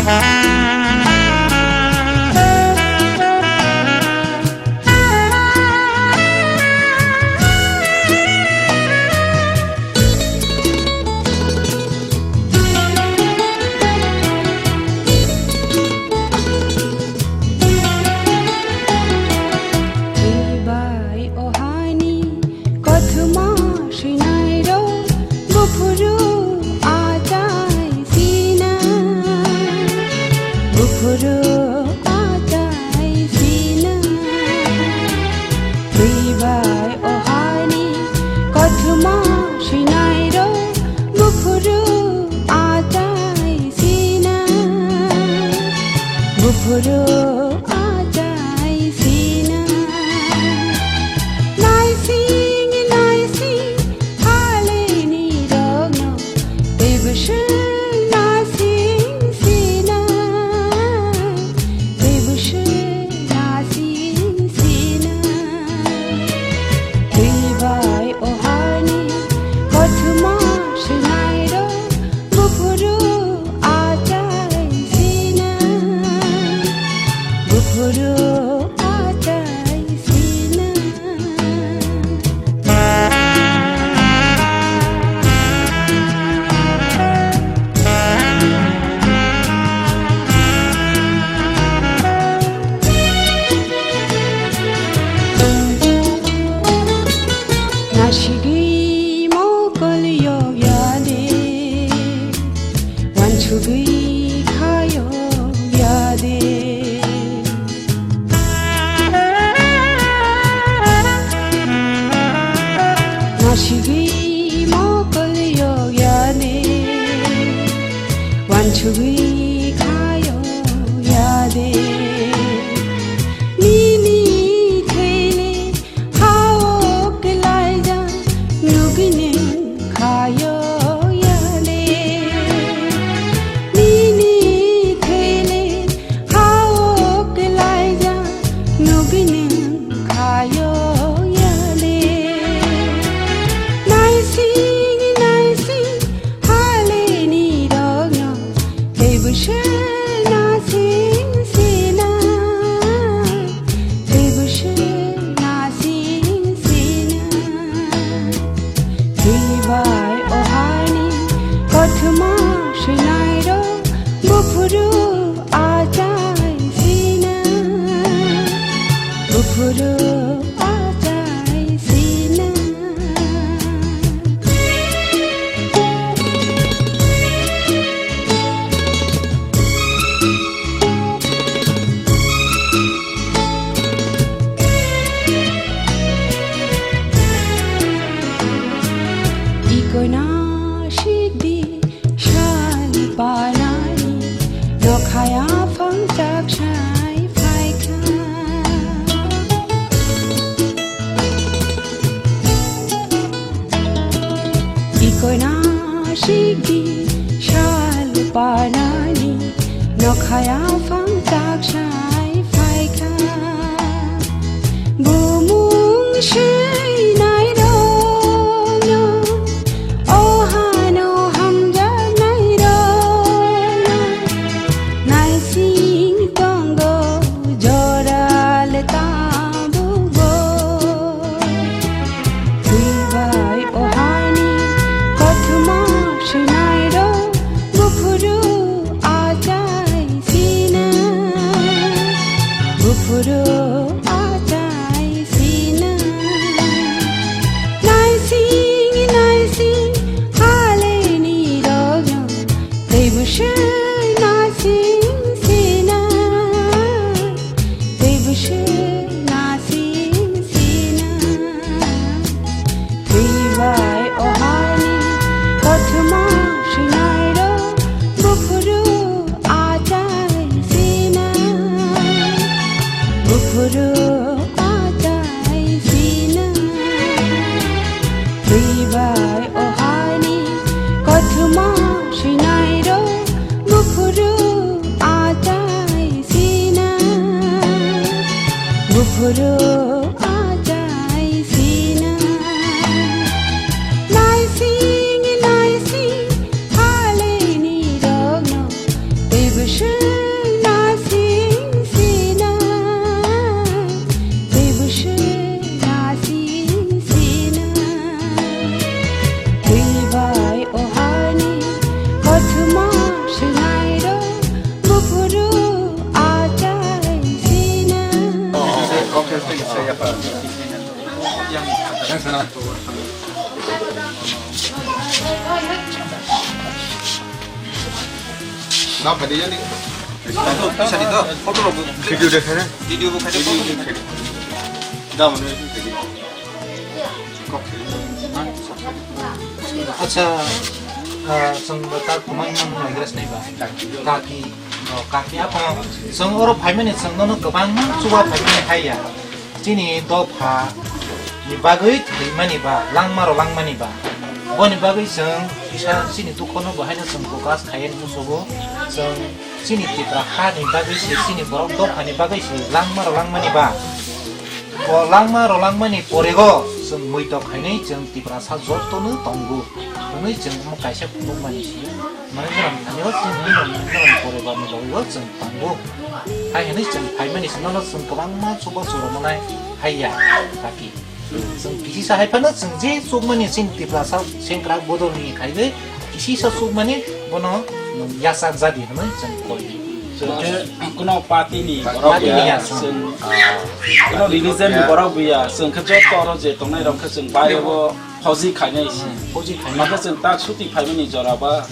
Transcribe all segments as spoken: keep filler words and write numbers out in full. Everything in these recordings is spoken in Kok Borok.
Twi bai o hani kothoma swinairok, buphuru achai sina, buphuru achai sina. Twi bai o hani kothoma swinairok, buphuru achai sina, buphuru achai sina. Naising naising halini rokno tei bwswk naising sina, tei bwswk naising sina. Twi bai o hani kothoma swinairok, buphuru achai sina, buphuru achai sina. Nasigwi mokol yok ya de, wansugwi kha yok ya de. Nasigwi mokol yok ya de, wansugwi kha yok ya de. Nini thele hao kelaijak nugwi nwng kha yok ya de. Nini thele hao kelaijak nugwi nwng kha yok ya de. Naising naising halini rokno tei bwswk naising sina, tei bwswk naising sina. Twi bai o hani kothoma swinairok, buphuru achai sina, buphuru achai sina. Ikoina sikdi sal panani, nokhaya phang chak sai phaikha. Ikoina sikdi sal panani, nokhaya phang chak sai phaikha. Bumung swinai rokno, o hano hamjaknai rokno, naising tongo jora le tabukbo. Twi bai o hani kothoma swinairok, buphuru achai sina, buphuru achai sina. Naising naising halini rokno tei bwswk naising sina, tei bwswk naising sina. Twi bai o hani kothoma swinairok, buphuru achai sina, buphuru achai sina. Twi bai o hani kothoma swinairok, buphuru achai sina, buphuru achai sina. Naising naising halini rokno tei bwswk Video dekhe na? Video bo khai de. Da mane video. Acha, ah, chwng bo tak kwbangma naigra sinai ba. Kaki, oh, kaki aphano chwng oro phaimani chwng nono kwbangma chuba phaimani haiya. Chini dopha ni bagwi thwimani ba, langma rw langmani ba. Boni bagwi chwng kisa chini dukhono bo haino chwng focus khaiya ni musugo. Chwng chini Tipra ha ni bagwi se, chini borok dopha ni bagwi se langma rw langmani ba. O langma rw langmani porego chwng muitok khainai chwng Tiprasa jotono tongo hwnwi chwng omo kaisa phunukmani se. Mane norok thani o chwng hwnwi rok norok pore ba ni bagwi o chwng tongo. Hai hwnwi chwng phaimani se nono chwng kwbangma chuba chwrwngmani haiya kaki. Chwng kisisa hai phano chwng je chukmani chini Tiprasa sengkrak bodolni khaiwi kisisa chukmani bono yachak jadi hwnwi chwng koi. Chwng khe kuno party ni borok Party ni ya, ya, chwng, ah, kuno religion ni borok bo ya, chwng khe joto oro je tongnai rok khe chwng bai bo Fauji khainai se. Fauji khainai. Makhe chwng tak suti phaimani jora ba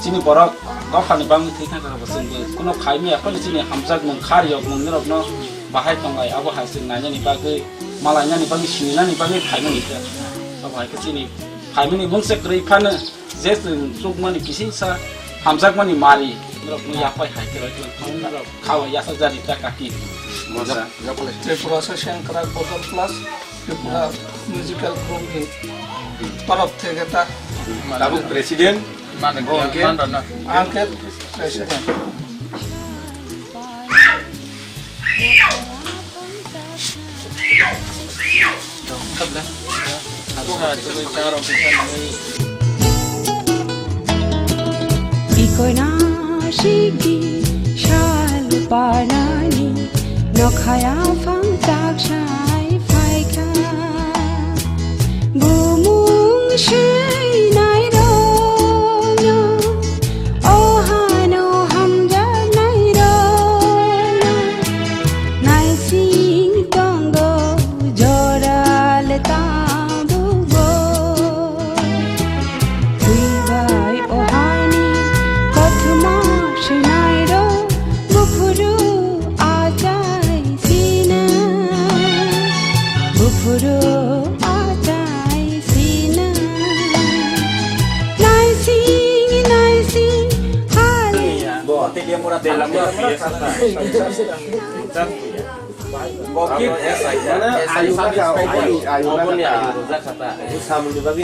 chini borok dophani bangwi thwi thangkha bo chwng bo kuno khaimaya phano chini hamjakmung kha riyokmung norokno bahai tonglai abo hai chwng nainani bagwi malainani bagwi sinani bagwi phaimani khe. Abo hai khe chini phaimani mungsa kwrwi phano je chwng chukmani kisisa hamjakmani mari norokno yapai hai khe roi khe norok khawa yasa jani ta kaki. Mosa. Tripura se sengkrak bodol plus Tripura musical group ni torop theke ta. Tabuk president. Mano, Bo ke? Mano, no. Ang khe president. Kabla. Ikoina sigi sal panani nokhaya phang tak sai phaikha. Bumung swi nai rokno, o hano hamjak nai rokno, naising tongo jora le tabuk bo. Twi bai o hani kothoma swnai rok, buphuru achai sina, buphuru achai sina. Naising, naising, hali. Bo, te dia mura, te la mura, Bo kit, mane, ayu ka, ayu, ayu ka, ayu. Samung ni bagwi,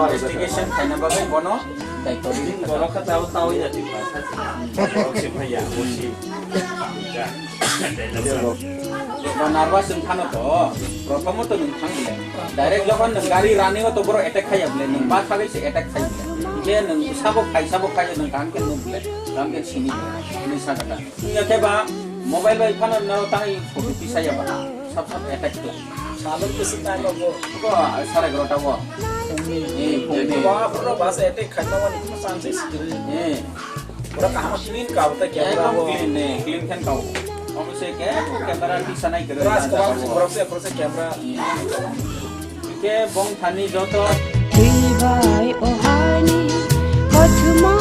investigation khaina bagwi bono daityo. Borok kha tao, tao ya di. Borok se bhaiya, bosi. Bo nervous wng phano to, prothom o to nwng thang bile. Direct jokhon nwng gari running o to borok attack khaiya bile, nwng ba thagwi se attack khai bile. Hingke nwng sabo khai, sabo khai, nwng kaham khe nuk bile, kaham khe sini bile, hinwi sa kha ta. Wngya khe ba mobile bai phano no tangwi photo pisaya ba, sab sab attack khlai. Salon bwswk time o bo. Ko sare egarota o. Phungni. Eh, phungni. Ba phuro bus attack khaima mani kuno chance se kwrwi. Eh. Pura kaham clean ka, tei camera ekdom bo. Clean, eh, clean khe kau. Omo se ke camera tisa nai kwrwi. Pura jang jang borok se, borok se camera. Hmm. Ke bong thani joto. Twi bai o hani kothoma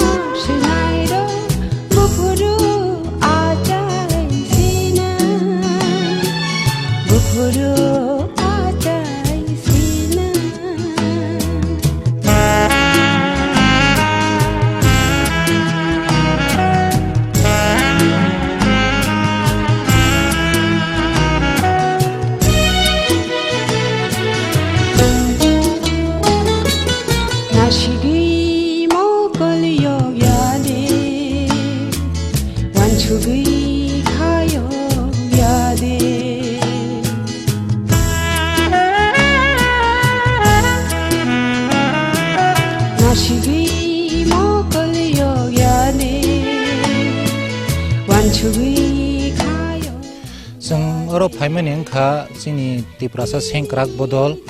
swnai rok, buphuru achai sina, buphuru achai sina. Nasigwi mokol yok ya de, wansugwi kha yok ya de. Nasigwi mokol yok ya de, wansugwi kha yok. Chwng oro phaimani wngkha chini Tiprasa sengkrak bodol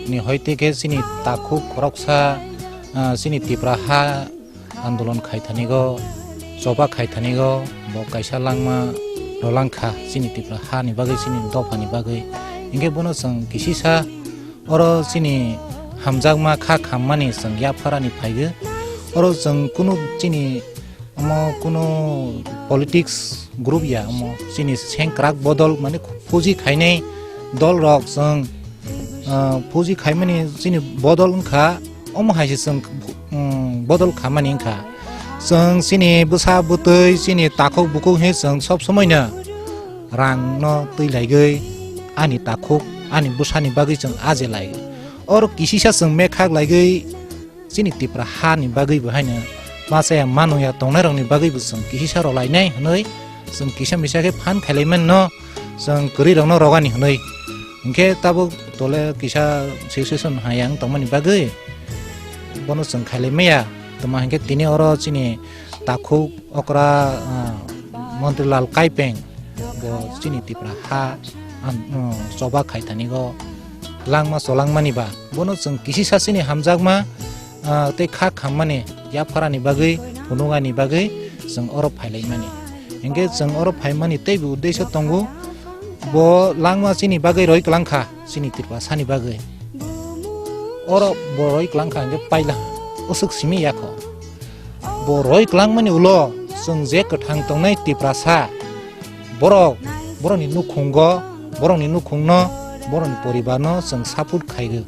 ni, hoite khe chini takhuk khoroksa, ah, chini Tipra ha andolon khaithanigo, choba khaithanigo, bo kaisa langma Rolangkha chini Tipra hani bagwi, chini dophani bagwi. Hinkhe bono chwng kisisa oro chini hamjakma kha khammani chwng yapharani phaigo. Oro chwng kunu chini omo kunu politics group ya, omo chini sengkrak bodol mane puji khainai dol rok chwng, ah, puji khaimani chini bodol wngkha, omo hai se chwng, um, bodol khamani wngkha. Chwng chini bwsa bwtwi, chini takhuk bukhuk hinwi chwng sob somoino rangno twi laigwi ani takhuk, ani bwsani bagwi chwng aje lai. Oro kisisa chwng mekhak laigwi chini Tipra hani bagwi bo haino ma chaya ma nungya tongnairokni bagwi bo chwng kisisa rwlainai hwnwi chwng kisa misa khe phan khailaimani no chwng kwrwirokno rogani hwnwi. Hinkhe tabuk tole kisa situation hayang tongmani bagwi bono chwng khailaimaya. Tamo hinkhe tini oro chini takhuk okra, ah, Montri Lal Kaipeng bo chini Tipra ha, ah, choba khaithanigo langma cholangmani ba bono chwng kisisa chini hamjakma, ah, tei kha khammani yapharani bagwi, phunukani bagwi chwng oro phailaimani. Hinkhe chwng oro phaimani teibo uddesho tongo, bo langma chini bagwi roi kwlangkha, chini Tiprasani bagwi. Oro bo roi kwlangkha hinkhe paila usuk simi yakho. Bo roi kwlangmani ulo chwng je kwthang tongnai Tiprasa, borok, borokni nukhungo, borokni nukhungno, borokni poribarno chwng support khaigo.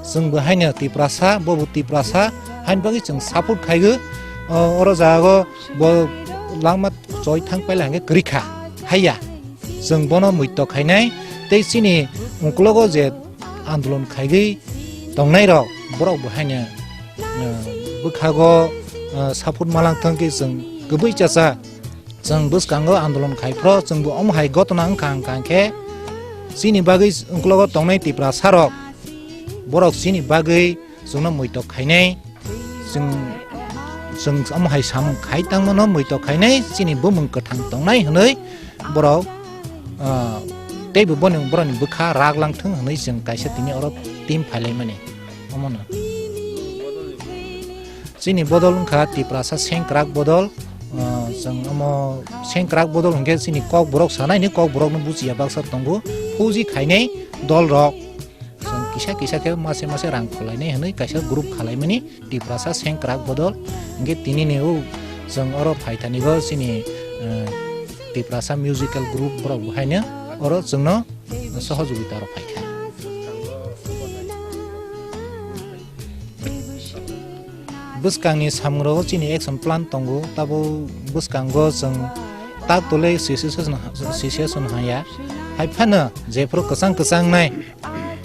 Chwngbo haino Tiprasa, bobo Tiprasa, haini bagwi chwng support khaigo. O, oro jago bo langma choi thang paila hwnkhe kwrwi kha, haiya. Chwng bono muitok khainai tei chini uklogo je andolon khaigwi tongnairok, borok bo haino, eh, bwkhago, eh, support malangthang khe chwng kwbwi chacha. Chwng bwskango andolon khaiphro, chwngbo omo hai gotona wngkha, wngkha khe chini bagwi uklogo tongnai Tiprasarok, borok chini bagwi chwngno muitok khainai, chwng, chwng omo hai samung khai tangmano muitok khainai, chini bumung kwthang tongnai hwnwi borok, ah, teibo boni, borokni bwkha rak langthwng hwnwi chwng kaisa tini oro team phailaimani. Omono. Chini bodol wngkha Tiprasa sengkrak bodol, ah, chwng omo sengkrak bodol hwnkhe chini kokborok sanaini kokborokno buchiya baksa tongo, fauji khainai dolrok. Chwng kisa kisa khe mase mase rang khwlainai hwnwi kaisa group khwlaimani Tiprasa sengkrak bodol. Hinkhe tinini o chwng oro phaithanigo chini, eh, Tiprasa musical group borok bo haino oro chwngno sohojogita rok phaikha. Bwskangni samungrok chini action plan tongo, tabo bwskango chwng tak tole situation, situation haya. Hai phano jephuru kwchang kwchang nai.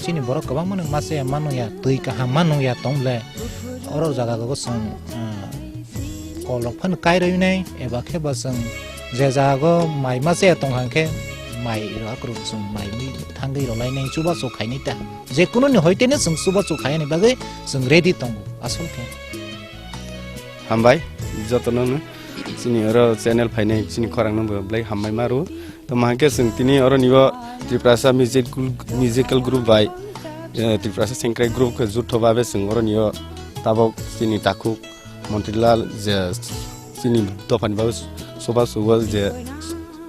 Chini borok kwbangma no masa ya, mano ya, twi kaham mano ya tong le. Oro jaga go chwng, ah, kol rok phano kai rwi nai, eba khe ba chwng je jaga go mai masa ya tong hang khe mai rok rok chwng mai mi thangwi rw lai nai, chubachu khainai ta. Je kunu ni hoite no chwng chubachu khai ni bagwi chwng ready tongo asol khe. Hambai jotono no. Chini oro channel phainai chini khorang no bo belai hambai ma rw. Tamo hwnkhe chwng tini oro nibo Tiprasa music group, musical group bai, eh, Tiprasa sengkrai group khe jutho babe chwng oro nibo tabok chini takhuk Montri Lal je chini dophani babe soba sugo je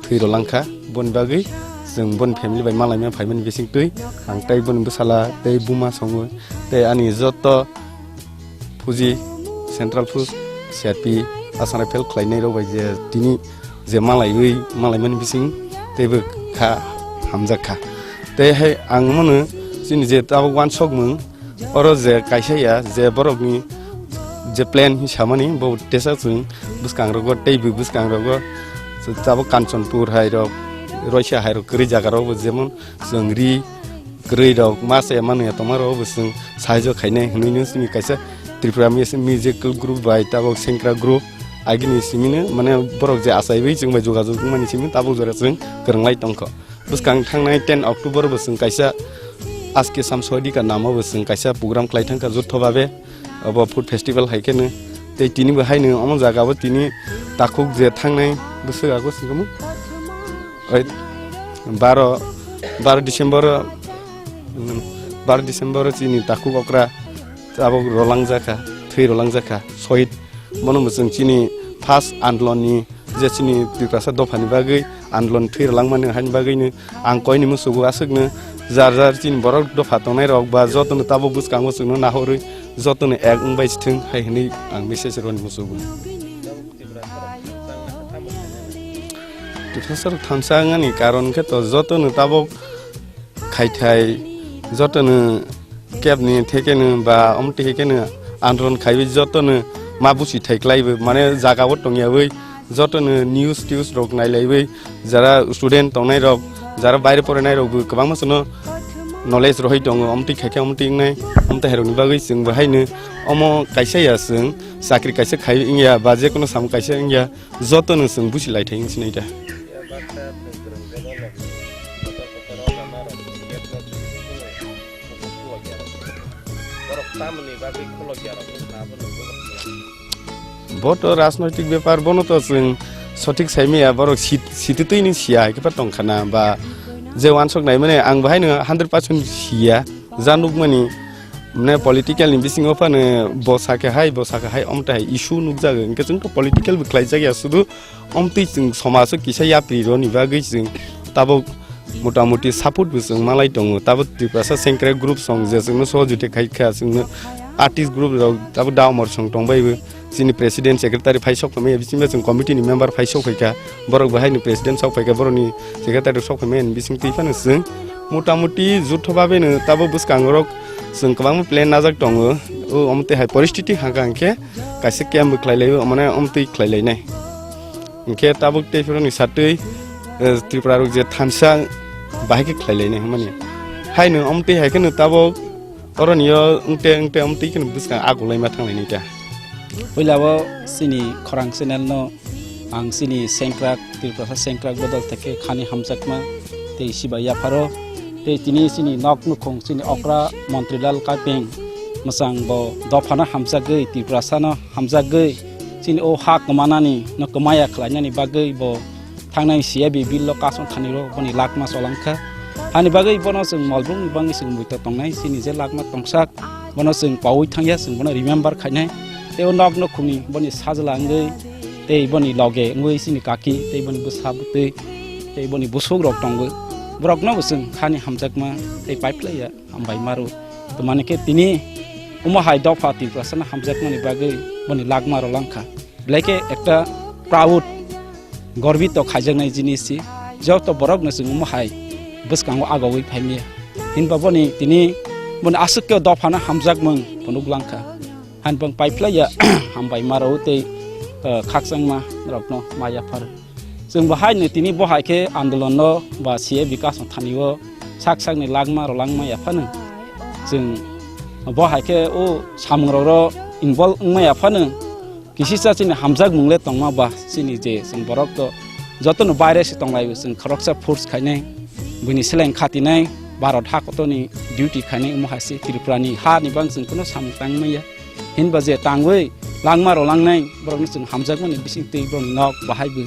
thwi rw langkha, boni bagwi chwng boni family bai malaima phaimani bising twi ang tei boni bwsala tei buma songo tei ani joto Fuji, Central Force, C R P, Assam Rifle khlainai rok bai je tini je malaiwi, malaimani bising teibo kha hamjak kha. Tei hai ang mano chini je tabuk wansokmung, oro je kaisa ya je borokni je plan hi samani bo tesa chwng bwskang rogo teibo bwskang rogo tabuk Kanchanpur hai rok, Roisa hai rok kwrwi jaga rok bo jemon chwng ri kwrwi rok ma se manwi ya tongma rok bo chwng sahajyo khainai hwnwi no chini kaisa Tripura Musical Group bai tabok Sengkra Group agini simi no mane borok je achaiwi chwng bai jogajog wngmani simi tabok jora chwng kwrwnglai tongkho. Bwskang thangnai ten October bo chwng kaisa Aske Sam Soidika namo bo chwng kaisa program khlai thangkha jotho babe. Obo food festival hai kheno tei tini bo haino omo jaga o tini takhuk je thangnai bwswk ago singkamo. Oi, baro, baro December o, mm, baro December o chini takhuk okra abo rolang jakha, thwi rolang jakha, sohid. Bono bo chwng chini first andolon ni Je chini Tiprasa dophani bagwi andolon thwi rwlangmani haini bagwino ang koini musugo aswkno jar jar chini borok dopha tongnai rok ba jotono tabuk bwskango chwngno nahorwi jotono ek wngbai sithwng hai hwnwi ang message rwni musugo. Tiprasa rok thansa wngani karon khe to jotono tabuk khaithai jotono kebni thekeno ba omtwi hekeno andolon khaiwi jotono ma busi thai klaibo mane jagao tongyawi jotono news tiws rok nailaiwi jara student tongnai rok jara baire porinai rok bo kwbangma chwngno knowledge rohoi tongo omtwi khaikhe omtwi wngnai omtwi hairokni bagwi chwngbo haino omo kaisa ya chwng chakri kaisa khai wngya ba jekono samung kaisa wngya jotono chwng busi laithai wngsinai da. Bo to rajnoitik bepar, bono to chwng sothik saimaya, borok sit-, sititwini siya hai khe tongkhana ba je wansok naimani ang bo haino hundred percent siya, ja nukmani mane political ni bisingo phano bo sakha hai, bo sakha hai, omtwi hai issue nukjago, hinkhe chwng to political bo khlaijakya, sudu omtwi chwng somajo kisa yapri roni bagwi chwng tabuk motamuti support bo chwng malai tongo. Tabuk Tiprasa Sengkrak group song je chwngno sohojogita khai kha, chwngno artist group rok tabuk Daumor song tongbai bo. Chini president secretary phai sok phaimaya, bisingo chwng committee ni member phai sok phaikha, borok bo haino president sok phaikha, borokni secretary sok phaimaya ni bising twi phano chwng motamuti jutho babeno tabuk bwskango rok chwng kwbangma plan najak tongo. O omtwi hai poristiti hangka hangkhe kaisa camp bo khlai laio, mane omtwi khlai lainai. Hinkhe tabuk tei phironi satwi, eh, Tripura rok je thansa bahai khe khlai lainai hwnmani. Haino omtwi hai kheno tabuk oroni o wngte wngte omtwi kheno bwskang agulai ma thang lainai ta. Puila o chini khorang channel no ang chini Sengkrak, Tiprasa Sengkrak bodol theke khani hamjakma tei sibai yapharo. Tei tini chini nok nukhung chini okra Montrilal Kapeng mwchang bo dophano hamjagwi, Tiprasano hamjagwi, chini o ha kwmanani no kwmaya khlainani bagwi bo thangnai C A B bill o kasong thani rw boni lakma cholangkha. Hani bagwi bono chwng molbung ni bangwi chwng muitok tongnai, chini je lakma tongsak bono chwng paui thangya, chwng bono remember khainai. Tei o nok nukhungni boni sajla wngwi tei boni loge wngwi chini kaki tei boni bwsa bwtwi tei boni busuk rok tongo. Borokno bo chwng khani hamjakma tei paiphlaiya. Hambai maro. Twmani khe tini omo hai dopha Tiprasano hamjakmani bagwi boni lakma rwlangkha. Belai khe ekta proud, gorbito khaijaknai jinis si. Joto borokno chwng omo hai bwskango agaui phaimaya. Hinba boni tini boni aswk khe dophano hamjakmung phunuk langkha. Hanbang paiphlaiya hambai maro tei, eh, khakchangma rokno ma yaphar. Chwng bo haino tini bo hai khe andolon no ba C A B kasong thani o sak sakni langma rwlangma yaphano. Chwng bo hai khe o samung rok ro involve wngma yaphano. Kisisa chini hamjak mung le tongma ba chini je chwng borok to jotono baire se tonglai bo chwng khoroksa force khainai, buini seleng khatinai, Bharat ha kotoni duty khainai omo hai se Tripura ni ha ni bang chwng kuno samung tangmaya. Hinba je tangwi langma rwlangnai borokno chwng hamjakmani bisingtwi borokni nok bahai bo,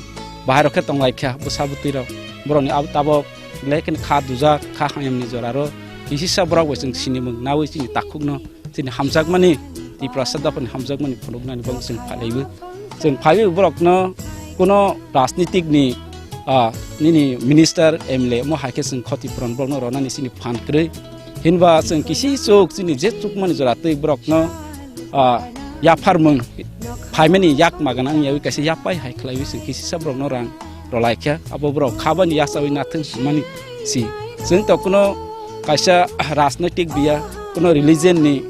bahai rok khe tonglaikha bwsa bwtwi rok. Borokni abo tabok belai kheno kha dujak, kha hayamni joraro kisisa borok bai chwng sinimung naui chini takhukno chini hamjakmani Tiprasa dophani hamjakmani phunuknani bo chwng phalaiwi. Chwng phaiwi borokno kuno rajnitik ni, ah, nini minister, M L A omo hai khe chwng khoti puron borokno rwnani chini phan kwrwi. Hinba chwng kisi chuk chini je chukmani jora twi borokno, ah, yapharmung phaimani yak magana wngyawi kaisa yapai hai khlaiwi chwng kisisa borokno rang rwlaikha. Abo borok khabani yachawi nathung hwnmani si. Chwng to kuno kaisa rajnaitik biya, kuno religion ni,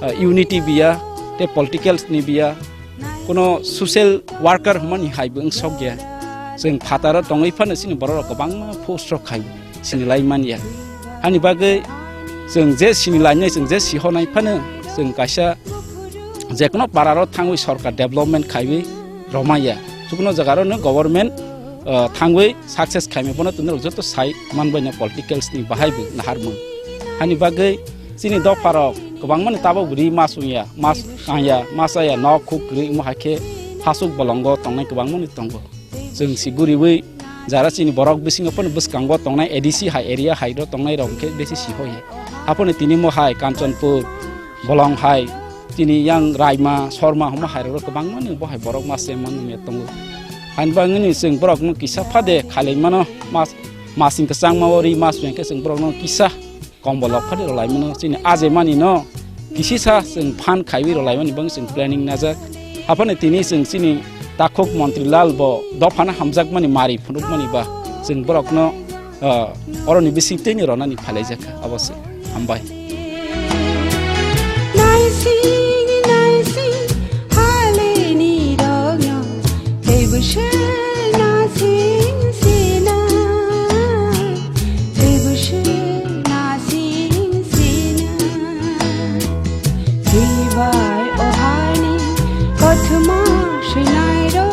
ah, unity biya, tei political ni biya, kuno social worker hwnmani hai bo wngsok ya. Chwng phataro tongwi phano chini borok rok kwbangma post rok khai sinilai man ya. Hani bagwi chwng je sinilainai, chwng je sihornai phano chwng kaisa jekono pararo thangwi sorkar development khaiwi romaya. Chukno jagaro no government, uh, thangwi success khaimai bono tini rok joto sai manbai na politicals ni bahai bo naharmung. Hani bagwi chini dopha rok kwbangmani tabok ri mas wngya, mas kangya, mas aya, nok khuk kwrwi omo hai khe hasuk bolongo tongnai kwbangmani tongo. Chwng si guriwi jara chini borok bisingo phano bwskango tongnai A D C hai area hai ro tongnai rok khe besi si hoi. Haphano tini mo hai Kanchanpur, Bolong hai, tini yang Raima, Sorma hwnma hai rok kwbangma ni bo hai borok ma se manu me tongo. Hain bangni chwng borokno kisa phade khailaimano, mas, masing kwchangma o ri mas bai khe chwng borokno kisa kombol rok phade rwlaimano, chini aje mani no kisisa chwng phan khaiwi rwlaimani bang chwng planning najak. Haphano tini chwng chini takhuk Montri Lal bo dophano hamjakmani mari phunukmani ba chwng borokno, ah, oroni bising tini ronani phailaijak kha, abo se. Hambai. Naising, naising, haleni rogno, teibo se nasing sina, teibo se nasing sina. Teibai ohani kothoma swinairo,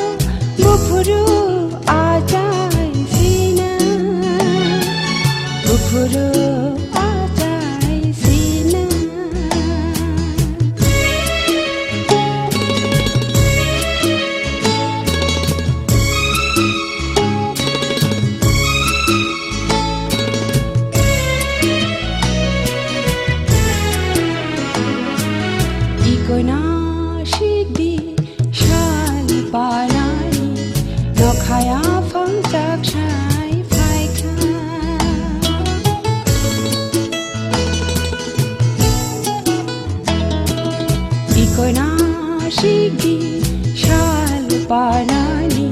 buphuru achai sina, buphuru achai sina. Ikoina sikdi sal panai, nokhaya phangchak sai phaikha. Ikoina sikdi sal panani,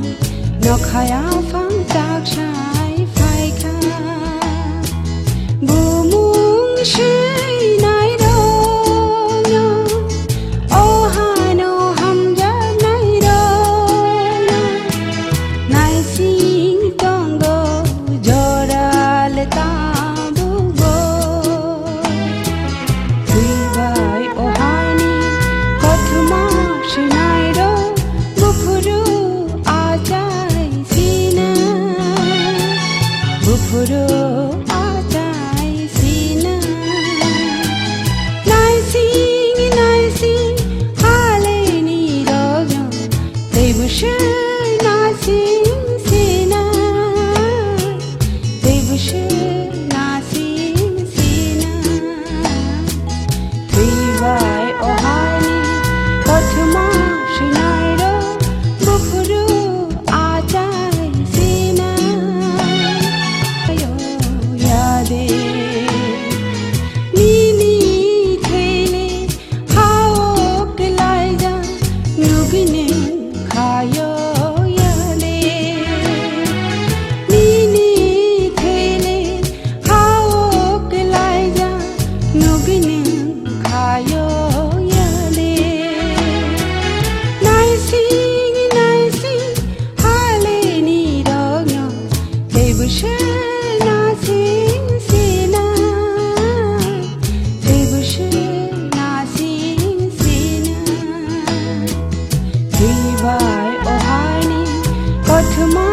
nokhaya phangchak sai phaikha. Bumung swinai rogno, ohano hamjaknai rogno, naising tongo joral tabukbo. Twibai ohani kothoma swinairo, buphuru achai sina, buphuru achai sina. Naising, naising, haleni rogno, teibo se nasing sina, teibo se nasing sina. Twibai ohani kothoma swinairo, buphuru achai sina. Ayo yade, nini thele hao kelaija, nugine khayo yale. Nini thele hao kelaija, nugine khayo yale. Naising, naising, haleni rogno, teibo se nasing sina, teibo se nasing sina. Twibai ohani kothoma